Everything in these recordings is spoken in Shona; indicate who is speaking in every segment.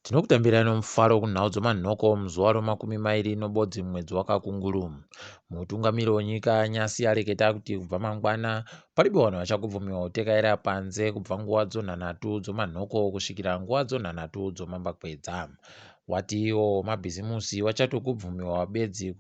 Speaker 1: Tinokutambirai nomufaro kunhau dzomanhoko muzuva romakumi mairi nobodzi mumwedzi waKakunguru. Mutungamiri wenyika nyasi areketa kuti kubva mangwana paribe vanhu vachagobvumiwa kutekaira panze kubva nguva dzonhanhatu dzomanhoko kusvikira nguva dzonhanhatu dzomambakwedza. Wati iwo mabhizimusi wachatogobvumiwa bedzi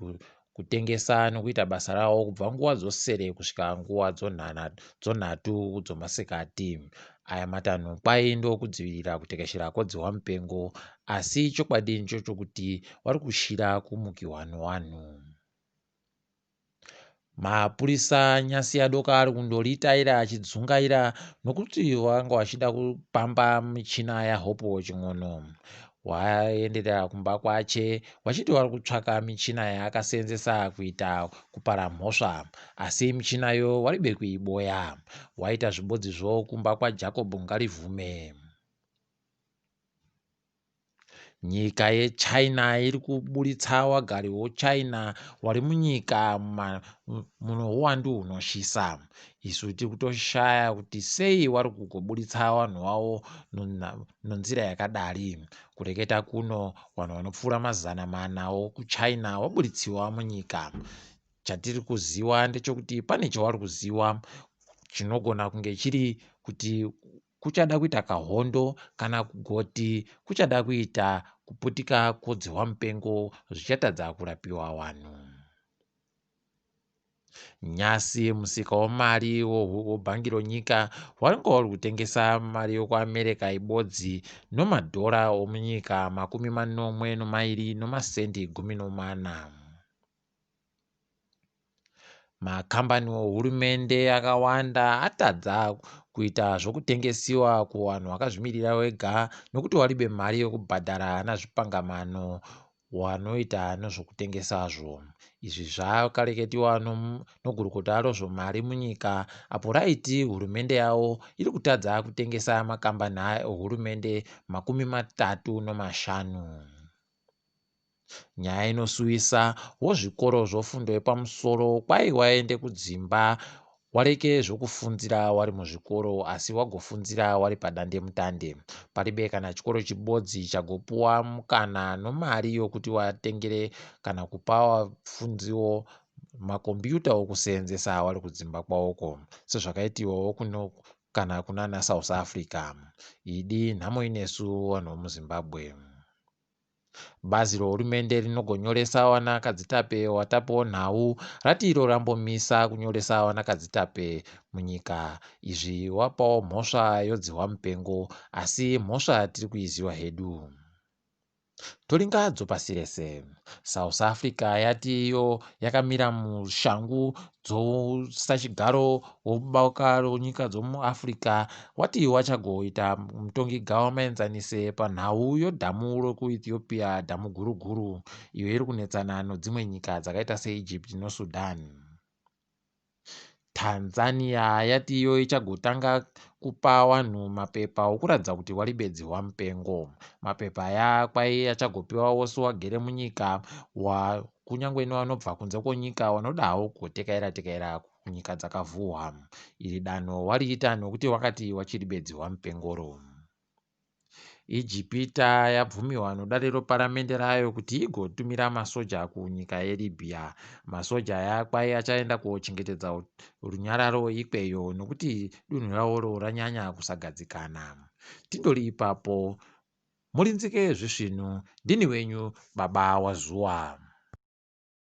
Speaker 1: kutengesa nokuita basa ravo kubva nguva dzosere kusvika nguva dzonhatu dzomasikati. Aya matanho kwai ndokudzivirira kutekeshera kwodzihwa mupengo asi chokwadi ndechokuti vari kushira kumukiwa nowanhu. Mapurisa nyasi adoka ari kundoritaira achidzungaira nokuti vanga vachida kupamba michina yaHopewell Chin'ono. Waenderera kumba kwache vachiti vari kutsvaka michina yaakaseenzesa kuita kupara mhosva asi michinayo waribe kuiboya. Waita zvibodzizvo kumba kwaJacob Ngarivhume. Nyika yeChina iri kuburitsa wagari woChina wari munyika muno huwandu hunotyisa. Isu tiri kutoshaya kuti sei wari kugoburitsa vanhu vavo nenzira yakadari. Kureketa kuno vanhu vanopfuura 400 vokuChina vaburitsiwa munyika. Chatiri kuziva ndechekuti pane chavari kuziva chinogona kunge chiri kuti kuchada kuita kahondo kana kugoti kuchada kuita kuputika kwodzihwa mupengo zvichatadza kurapiwa vanhu. Nyasi musika wemari webhangi ronyika wanga uri kutengesa mari yokuAmerica ibodzi nomadhora omunyika 72 nomasendi 14. Makambani ehurumende akawanda atadza kuita zvokutengesiwa kuvanhu vakazvimirira vega nokuti waribe mari yokubhadhara ana zvipangamano wanoita nezvokutengesazvo. Izvi zvakareketiwa nogurukota rezvemari munyika apo raiti hurumende yavo iri kutadza kutengesa makambani ehurumende 35. Nyaya inosuwisa wozvikoro zvofundo yepamusoro kwai waende kudzimba wareke zvokufundzira wari muzvikoro asi wagofundzira wari padandemutande. Paribe kana chikoro chibodzi chagopuwa mukana nomari yokuti watengere kana kupa vafundziwo makombiyuta okuseenzesa wari kudzimba kwawoko sezvakaitiwawo kuno kana kunana South Africa. Idi nhamo inesu vanhu vomuZimbabwe. Bazi rehurumende rinogonyoresa vanakadzitape watapewo nhau rati iro rambomisa kunyoresa vanakadzitape munyika. Izvi wapawo mhosva yodzihwa mupengo asi mhosva tiri kuiziva hedu. Toringa dzopasi rese. South Africa yati iyo yakamira mushangu dzosachigaro woboka renyika dzomuAfrica wati wachagoita mutongi gava maenzanise panhau yodhamu rekuEthiopia dhamu guru guru iyo iri kunetsana nedzimwe nyika dzakaita seEgypt neSudan. Tanzania yati iyo ichagotanga kupa vanhu mapepa okuratidza kuti wari bedzi hwamupengo. Mapepa aya kwai achagopiwa wose wagere munyika kunyange nevanobva kunze kwenyika vanoda havo kugotekaira tekaira kunyika dzakavhuhwa. Iri danho wariita nokuti wakati wachiri bedzi hwamupengoro. Ijipita yabvumiwa nedare reparamende rayo kuti igotumira masoja kunyika yeLibya. Masoja aya kwai achaenda kochengetedza runyararo ikweyo nokuti dunhu ravoro ranyanya kusagadzikana. Tindori ipapo murinzike zvisvinu ndini wenyu baba waZuwa.